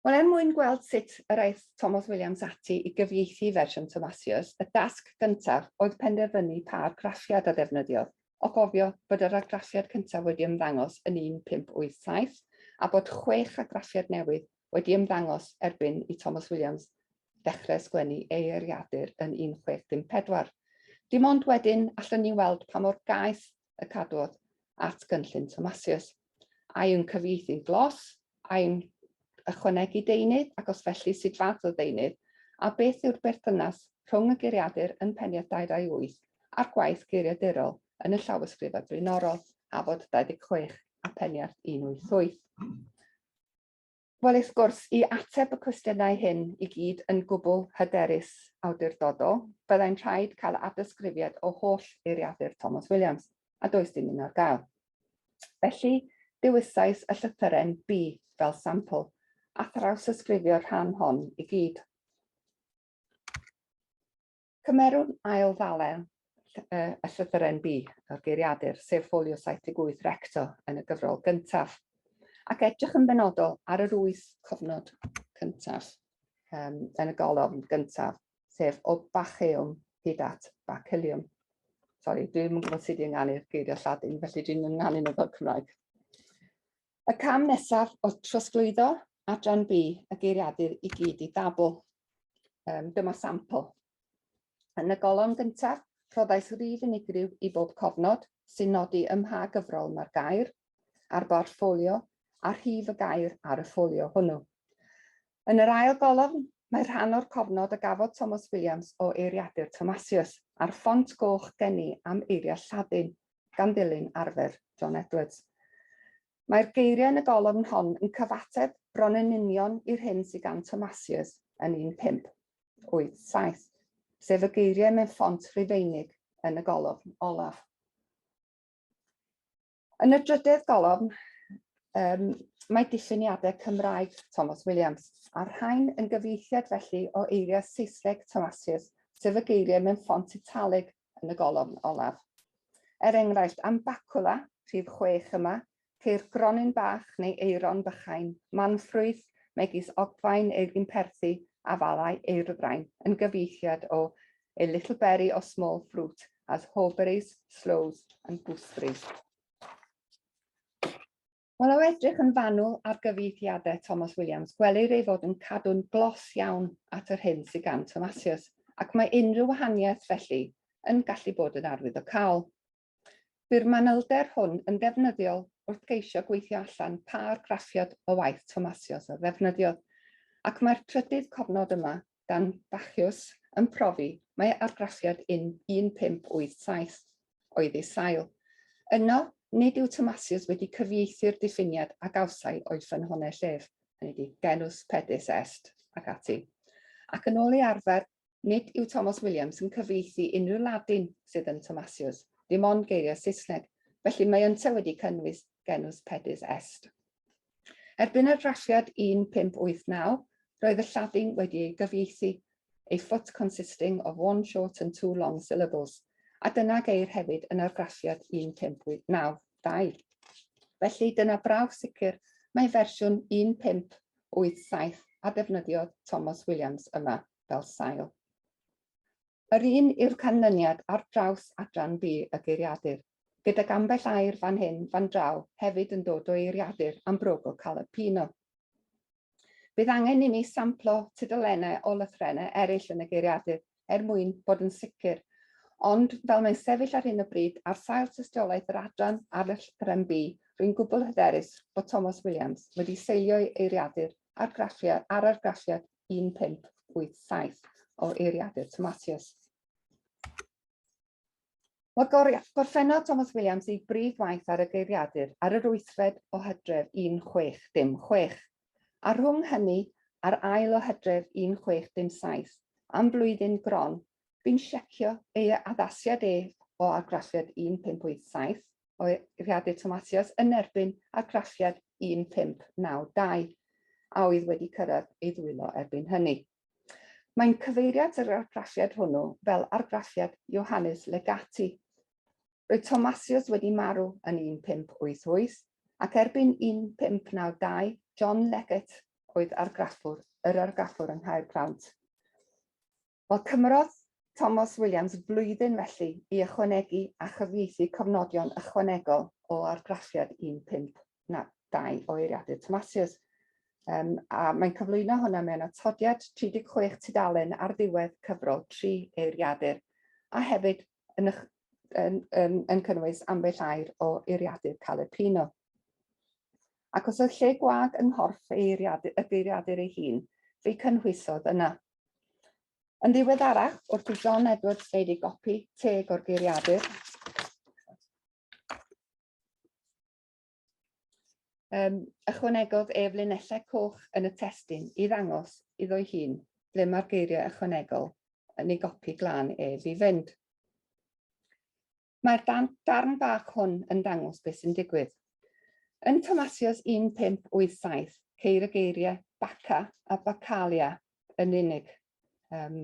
Wel, er mwyn gweld sut yr aeth Tomos Williams ati i gyfieithu fersiwn Tomasius, y dasg gyntaf oedd penderfynu pa argraffiad a ddefnyddiodd, o gofio bod yr argraffiad cyntaf wedi ymddangos yn 1587 a bod chwech argraffiad newydd wedi ymddangos erbyn i Tomos Williams ddechrau sgwennu ei eiriadur yn 1614. Dim ond wedyn allwn ni weld pa mor gaeth y cadwodd at gynllun Tomasius. A yw'n cyfieithu'n glos, a yw'n ychwanegu deunydd, ac os felly sut fath o ddeunydd, a beth yw'r berthynas rhwng y geiriadur yn Peniaeth 228 a'r gwaith geiriadurol yn y llawysgrifau blaenorol, Hafod 26 a Peniarth 188. Wel, wrth gwrs, i ateb y cwestiynau hyn i gyd yn gwbl hyderus awdurdodol, byddai'n rhaid cael adysgrifiad o holl eiriadur Tomos Williams, a does dim un ar gael. Felly, dewisais y llythyren B fel sampl, a thrawsysgrifio'r rhan hon i gyd. Cymerwn ail ddalen y llythyren B o'r geiriadur, sef ffolio 78 recto yn y gyfrol gyntaf, ac edrych yn benodol ar yr wyth cofnod cyntaf um, yn y golofn gyntaf, sef o Bacheum hyd at Bacilium. Sori, dwi ddim yn gwybod sut i ynganu'r geiriau Lladin, felly dwi'n ynganu nhw fel Cymraeg. Y cam nesaf oedd trosglwyddo adran B y geiriadur i gyd i dabl. Um, dyma sampl. Yn y golofn gyntaf, rhoddais rif unigryw i bob cofnod sy'n nodi ym mha gyfrol mae'r gair, ar bortffolio, a rhif y gair ar y ffolio hwnnw. Yn yr ail golofn, mae rhan o'r cofnod a gafodd Tomos Williams o eiriadur Tomasius a'r ffont goch gen i am eiriau Lladin, gan ddilyn arfer John Edwards. Mae'r geiriau yn y golofn hon yn cyfateb bron yn union i'r hyn sydd gan Tomasius yn 1587, sef y geiriau mewn ffont Rufeinig yn y golofn olaf. Yn y drydedd golofn, um, mae diffiniadau Cymraeg Thomas Williams, a'r rhain yn gyfieithiad felly o eiriau Saesneg Thomasius, sef y geiriau mewn ffont italig yn y golofn olaf. Er enghraifft, am bacula, rhif 6 yma, ceir gronyn bach neu eiron bychain, manffrwyth, megis ogfaen, eirin perthi, afalau, eirfrain, yn gyfieithiad o a little berry or small fruit, as hawberries, sloes and gooseberries. Wel, o edrych yn fanwl ar gyfieithiadau Thomas Williams, gwelir ei fod yn cadw'n glos iawn at yr hyn sydd gan Thomasius, ac mae unrhyw wahaniaeth felly yn gallu bod yn arwyddocaol. Bu'r manylder hwn yn ddefnyddiol wrth geisio gweithio allan pa argraffiad o waith Tomasios a ddefnyddiodd, ac mae'r trydydd cofnod yma gan Bacchius yn profi mai argraffiad un 1587 oedd ei sail. Yno, nid yw Tomasius wedi cyfieithu'r diffiniad a gawsai o'i ffynhonnell ef, hynny ydi, genus pedis est, ac ati. Ac yn ôl ei arfer, Nid yw Tomos Williams yn cyfieithu unrhyw Ladin sydd yn Tomasius, dim ond geiriau Saesneg, felly mae yntau wedi cynnwys genus pedis est. Erbyn argraffiad 1589, roedd y Lladin wedi ei gyfieithu, a foot consisting of one short and two long syllables, a dyna geir hefyd yn argraffiad 1592. Felly dyna brawf sicr mae fersiwn 1587 a defnyddiodd Tomos Williams yma fel sail. Yr un yw'r canlyniad ar draws adran B y geiriadur, gydag ambell air fan hyn, fan draw, hefyd yn dod o eiriadur Ambrogio Calepino. Bydd angen i mi samplo tudalennau o lythrennau eraill yn y geiriadur er mwyn bod yn sicr, ond fel mae'n sefyll ar hyn o bryd, ar sail tystiolaeth yr adran ar y llythyren B, rwy'n gwbl hyderus bod Tomos Williams wedi seilio'i eiriadur argraffiad ar argraffiad 1587 o eiriadur Tomasius. Wel, gorffennodd Thomas Williams ei brif waith ar y geiriadur ar yr wythfed o Hydref 1616, a rhwng hynny a'r ail o Hydref 1617, am flwyddyn gron, bu'n siecio ei addasiad ef o argraffiad 1587 o eiriadur Tomasius yn erbyn argraffiad 1592, a oedd wedi cyrraedd ei ddwylo erbyn hynny. Mae'n cyfeirio at yr argraffiad hwnnw fel argraffiad Johannes Legati. Roedd Tomasius wedi marw yn 1588, ac erbyn 1592, John Leggett oedd argraffwr, yr argraffwr yng Nghaergrawnt. Wel, cymrodd Tomos Williams flwyddyn felly i ychwanegu a chyfieithu cofnodion ychwanegol o argraffiad 1592 o eiriadur Tomasius. Um, a mae'n cyflwyno hwnna mewn atodiad 36 tudalen ar ddiwedd cyfrol 3 eiriadur, a hefyd yn, yn, yn, yn cynnwys ambell air o eiriadur Calepino. Ac os oedd lle gwag yng nghorff eiriadur, y geiriadur ei hun, fe'i cynhwysodd yna. Yn ddiweddarach, wrth i John Edwards wneud ei gopi teg o'r geiriadur, um, ychwanegodd ef linellau coch yn y testun i ddangos iddo'i hun ble mae'r geiriau ychwanegol yn ei gopi glân ef i fynd. Mae'r darn bach hwn yn dangos beth sy'n digwydd. Yn Tomasius 1587, ceir y geiriau Baca a Bacalia yn unig, um,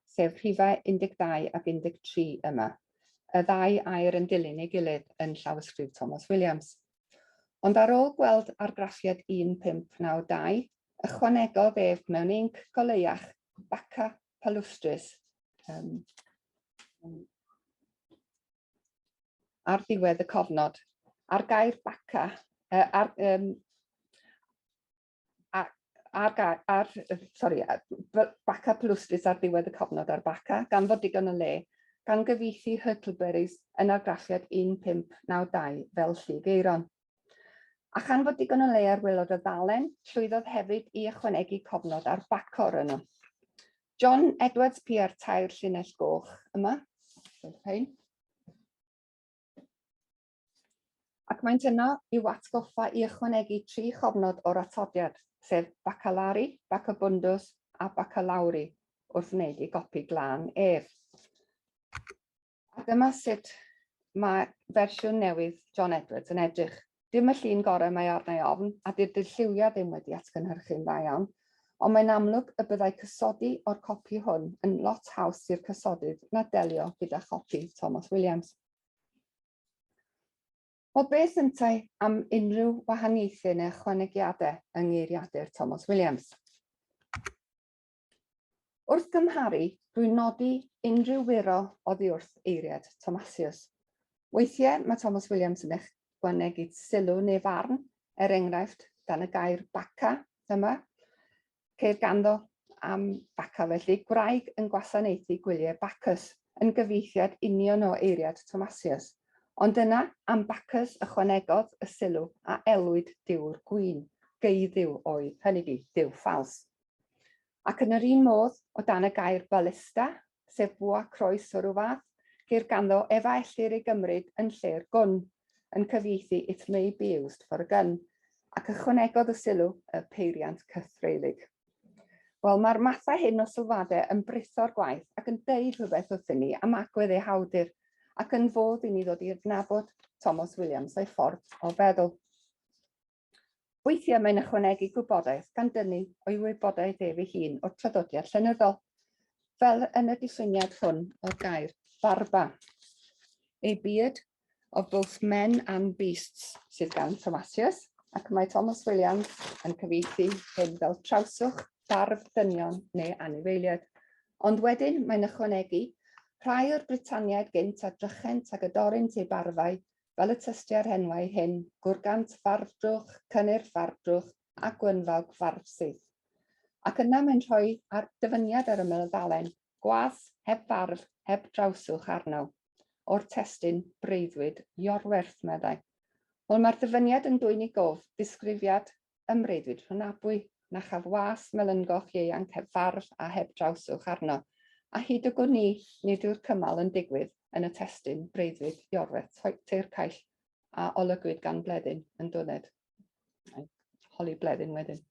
sef rhifau 12 ac 13 yma, y ddau air yn dilyn ei gilydd yn llawysgrif Thomas Williams. Ond ar ôl gweld argraffiad 1592, ychwanegodd ef mewn inc goleuach Baca palustris um, ar ddiwedd y cofnod, a'r gair baca, uh, ar, um, ar, ar, ar, sorry, baca palustris ar ddiwedd y cofnod ar baca, gan fod digon o le, gan gyfieithu Hurtleberries yn argraffiad 1592 fel Llu Geiron. A chan fod digon o le ar waelod y ddalen, llwyddodd hefyd i ychwanegu cofnod ar bacor yno. John Edwards PR tair llinell goch yma, fel rhain. Ac maent yno i'w atgoffa i ychwanegu tri chofnod o'r atodiad, sef Bacalari, Bacabundus a Bacalauri, wrth wneud ei gopi glân ef. A dyma sut mae fersiwn newydd John Edwards yn edrych. Dim y llun gorau mae arna i ofn, a di'r dirlliwiau ddim wedi atgynhyrchu'n dda iawn, ond mae'n amlwg y byddai cysodi o'r copi hwn yn lot haws i'r cysodydd na delio gyda chopi Tomos Williams. Wel, beth yntau am unrhyw wahaniaethu neu ychwanegiadau yng ngeiriadur Tomos Williams? Wrth gymharu, rwy'n nodi unrhyw wyro oddi wrth eiriad Tomasius. Weithiau mae Tomos Williams yn ychwanegu sylw neu farn, er enghraifft, dan y gair baca yma. Ceir ganddo am baca felly, gwraig yn gwasanaethu gwyliau Bacchus, yn gyfieithiad union o eiriad Tomasius. Ond yna, am Bacchus ychwanegodd y sylw a elwid duw'r gwin, geudduw oedd, hynny ydi, duw ffals. Ac yn yr un modd, o dan y gair balista, sef bwa croes o ryw fath, ceir ganddo ef a ellir ei gymryd yn lle'r gwn, yn cyfieithu it may be used for a gun, ac ychwanegodd y sylw y peiriant cythreulig. Wel, mae'r mathau hyn o sylwadau yn britho'r gwaith ac yn deud rhywbeth wrthyn ni am agwedd ei hawdur, ac yn fodd i ni ddod i adnabod Tomos Williams a'i ffordd o feddwl. Weithiau mae'n ychwanegu gwybodaeth gan dynnu o'i wybodaeth ef ei hun o'r traddodiad llenyddol, fel yn y diffiniad hwn o'r gair barba. A beard of both men and beasts sydd gan Thomasius, ac mae Thomas Williams yn cyfieithu hyn fel trawswch, barf dynion neu anifeiliaid. Ond wedyn mae'n ychwanegu, rhai o'r Brytaniaid gynt a drychent ag adorint eu barfau fel y tystia'r enwau hyn, Gwrgant Farfdrwch, Cynnyrch Farfdrwch a Gwynfawg Farfsyth. Ac yna mae'n rhoi ar dyfyniad ar ymyl y ddalen, Gwas heb farf, heb drawswch arno, o'r testun Breuddwyd Iorwerth, meddai. Wel, mae'r dyfyniad yn dwyn i gof ddisgrifiad ym Mreuddwyd Rhonabwy, na chaf was melyngoch ieuanc heb farf a heb drawswch arno, a hyd y gwn i, nid yw'r cymal yn digwydd yn y testun Breuddwyd Iorwerth Teircaill a olygwyd gan Bleddyn yn Dwled. Holi Bleddyn wedyn.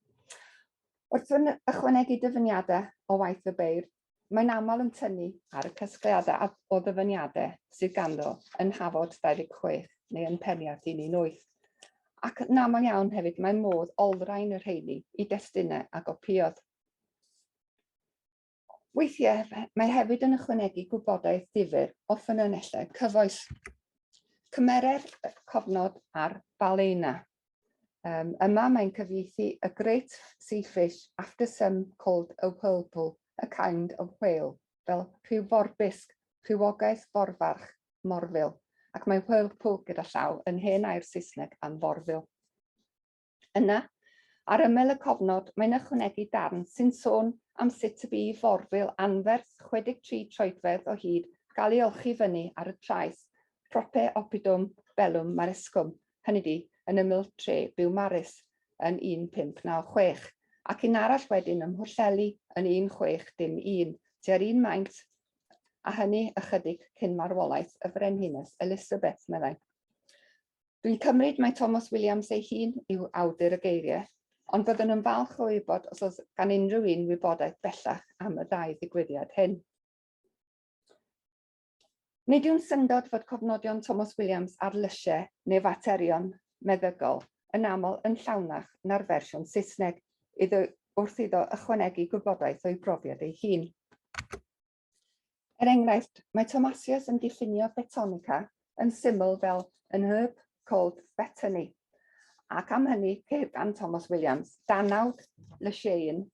Wrth ychwanegu dyfyniadau o waith y beirdd, mae'n aml yn tynnu ar y casgliadau o ddyfyniadau sydd ganddo yn Hafod 26 neu yn Peniarth 118. Ac yn aml iawn hefyd mae modd olrhain y rheini i destunau a gopïodd. Weithiau mae hefyd yn ychwanegu gwybodaeth ddifyr o ffynonellau cyfoes. Cymerer cofnod ar Balaena. Yma mae'n cyfieithu a great sea fish after some called a whirlpool, a kind of whale, fel rhyw forbisg, rhywogaeth forfarch, morfil, ac mae whirlpool gyda llaw yn hen air Saesneg am forfil. Yna, ar ymyl y cofnod, mae'n ychwanegu darn sy'n sôn am sut y bu i forfil anferth 63 troedfedd o hyd gael ei olchi fyny ar y traeth, prope oppidum bellum mariscum, hynny ydi, yn ymyl tre Biwmaris yn 1596, ac un arall wedyn ym Mhwllheli yn 1601, tua'r un maint, a hynny ychydig cyn marwolaeth y Frenhines Elizabeth, meddai. Dwi'n cymryd mai Tomos Williams ei hun yw awdur y geiriau, ond byddwn yn falch o wybod os oes gan unrhyw un wybodaeth bellach am y ddau ddigwyddiad hyn. Nid yw'n syndod fod cofnodion Tomos Williams ar lysiau neu faterion meddygol yn aml yn llawnach na'r fersiwn Saesneg iddo wrth iddo ychwanegu gwybodaeth o'i brofiad ei hun. Er enghraifft, mae Tomasius yn diffinio betonica yn syml fel an herb called betony, ac am hynny ceir gan Tomos Williams danawd lysieuyn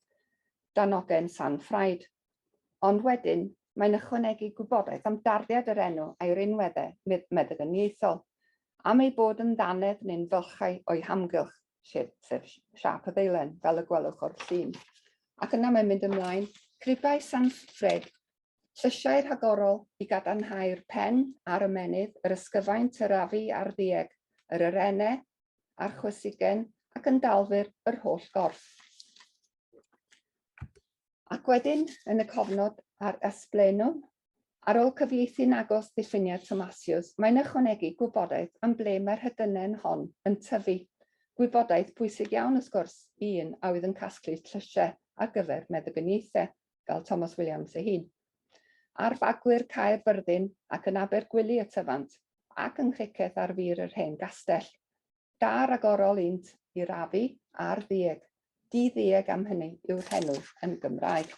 danogen San Ffraid. Ond wedyn, mae'n ychwanegu gwybodaeth am darddiad yr enw a'i rinweddau meddygyniaethol, am ei bod yn ddannedd neu'n fylchau o'i hamgylch, sef, sef siâp y ddeilen, fel y gwelwch o'r llun. Ac yna mae'n mynd ymlaen, cribau San Ffred, llysiau rhagorol i gadarnhau'r pen a'r ymennydd, yr ysgyfaint, yr afu a'r ddueg, yr arenne, a'r chwysigen ac yn dalfyr yr holl gorff. Ac wedyn, yn y cofnod ar Ysblenwm, ar ôl cyfieithu'n agos ddiffiniad Tomasius, mae'n ychwanegu gwybodaeth am ble mae'r hydynnen hon yn tyfu. Gwybodaeth pwysig iawn, wrth gwrs, i un a oedd yn casglu llysiau ar gyfer meddyginiaethau, fel Thomas Williams ei hun. Ar fagwyr Caer Fyrddin ac yn Abergwili y tyfant, ac yng Nghriceth ar fur yr hen gastell. Da ragorol int i'r afu a'r ddueg. Di-ddueg am hynny yw'r henw yn Gymraeg.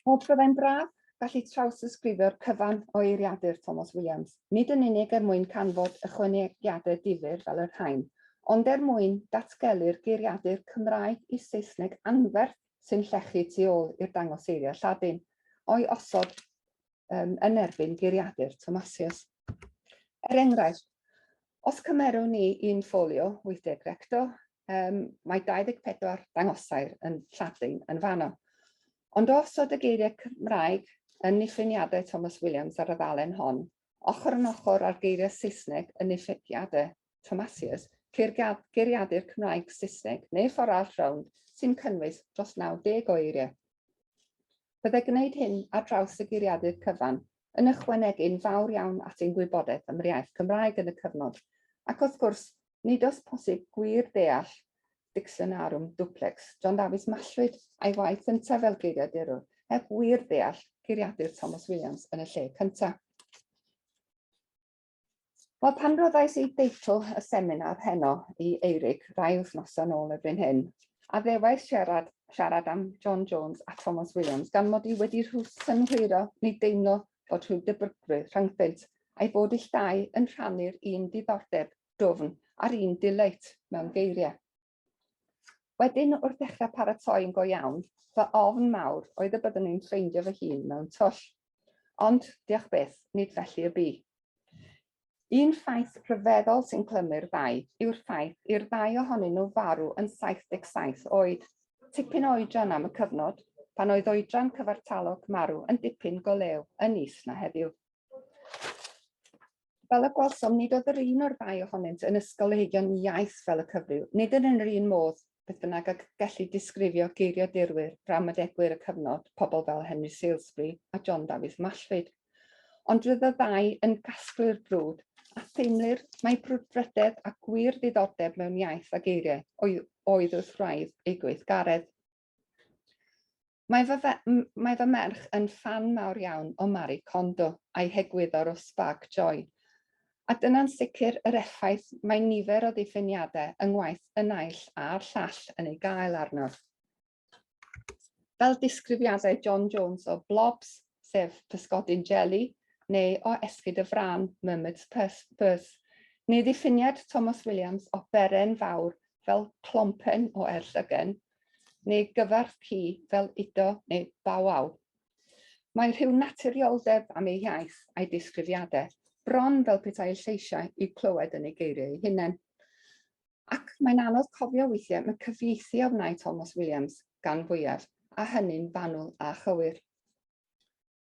Wel, byddai'n braf gallu trawsysgrifio'r cyfan o eiriadur Thomas Williams, nid yn unig er mwyn canfod ychwanegiadau difyr fel y rhain, ond er mwyn datgelu'r geiriadur Cymraeg i Saesneg anferth sy'n llechu tu ôl i'r dangoseiriau Lladin, o'i osod um, yn erbyn geiriadur Tomasius. Er enghraifft, os cymerwn ni un ffolio 80 recto, um, mae 24 dangosair yn Lladin yn fanno. Ond os oedd y geiriau Cymraeg yn niffiniadau Thomas Williams ar y ddalen hon, ochr yn ochr â'r geiriau Saesneg yn niffiniadau Tomasius, ceir geiriadur Cymraeg Saesneg neu ffordd arall rownd sy'n cynnwys dros 90 o eiriau. Byddai gwneud hyn ar draws y geiriadur cyfan yn ychwanegu'n fawr iawn at ein gwybodaeth am yr iaith Cymraeg yn y cyfnod, ac wrth gwrs, nid oes posib gwir ddeall Dictionarium Duplex John Davies Mallwyd a'i waith yntaf fel geiriadurwr heb wir ddeall geiriadur Thomas Williams yn y lle cyntaf. Wel, pan roddais i deitl y seminar heno i Eirig rai wythnosau yn ôl erbyn hyn, a ddewais siarad, siarad am John Jones a Thomas Williams, gan mod i wedi rhyw synhwyro neu deimlo bod rhyw debygrwydd rhyngddynt, a'i bod ill dau yn rhannu'r un diddordeb dwfn a'r un dileit mewn geiriau. Wedyn, wrth ddechrau paratoi yn go iawn, fy ofn mawr oedd y byddwn i'n ffeindio fy hun mewn twll. Ond, diolch byth, nid felly y bu. Un ffaith rhyfeddol sy'n clymu'r ddau yw'r ffaith i'r ddau ohonyn nhw farw yn 77 oed. Tipyn o oedran am y cyfnod, pan oedd oedran cyfartalog marw yn dipyn go lew yn is na heddiw. Fel y gwelsom, nid oedd yr un o'r ddau ohonynt yn ysgolheigion iaith fel y cyfryw, nid yn yr un modd, beth bynnag, ag gellu disgrifio geiriadurwyr, gramadegwyr y cyfnod, pobl fel Henry Salesbury a John Dafydd Mallwyd. Ond roedd y ddau yn gasglu'r brwd, a theimlir mai brwdfrydedd a gwir ddiddordeb mewn iaith a geiriau oedd, oedd wrth wraidd eu gweithgaredd. Mae fy, mae fy merch yn ffan mawr iawn o Marie Kondo a'i hegwyddor o Spark Joy. A dyna'n sicr yr effaith mae nifer o ddiffiniadau yng ngwaith y naill a'r llall yn ei gael arno. Fel disgrifiadau John Jones o blobs, sef pysgodyn jeli, neu o esgid y frân, mermaid's purse, neu ddiffiniad Thomas Williams o beren fawr fel clompen o erllygen, neu gyfarth ci fel udo neu bow-wow. Mae rhyw naturioldeb am ei iaith a'i disgrifiadau, bron fel petai eu lleisiau i'w clywed yn eu geiriau eu hunain. Ac mae'n anodd cofio weithiau mae cyfieithu a wnaed Thomas Williams gan fwyaf, a hynny'n fanwl a chywir.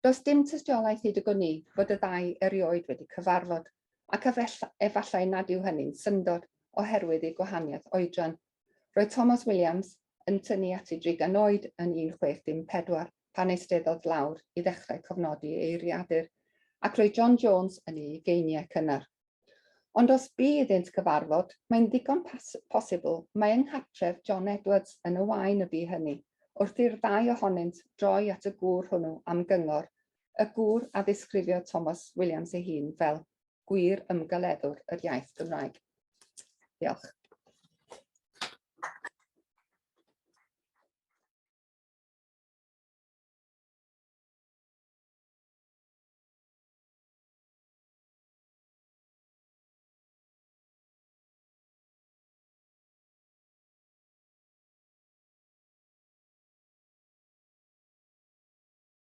Does dim tystiolaeth hyd y gwn i fod y ddau erioed wedi cyfarfod, ac efallai nad yw hynny'n syndod oherwydd eu gwahaniaeth oedran. Roedd Thomas Williams yn tynnu at ei drigain oed yn 1614 pan eisteddodd lawr i ddechrau cofnodi ei eiriadur, ac roedd John Jones yn ei ugeiniau cynnar. Ond os bu iddynt gyfarfod, mae'n ddigon posibl mai yng nghartref John Edwards yn y Waen y bu hynny, wrth i'r ddau ohonynt droi at y gŵr hwnnw am gyngor, y gŵr a ddisgrifiodd Thomas Williams ei hun fel gwir ymgaleddwr yr iaith Gymraeg. Diolch.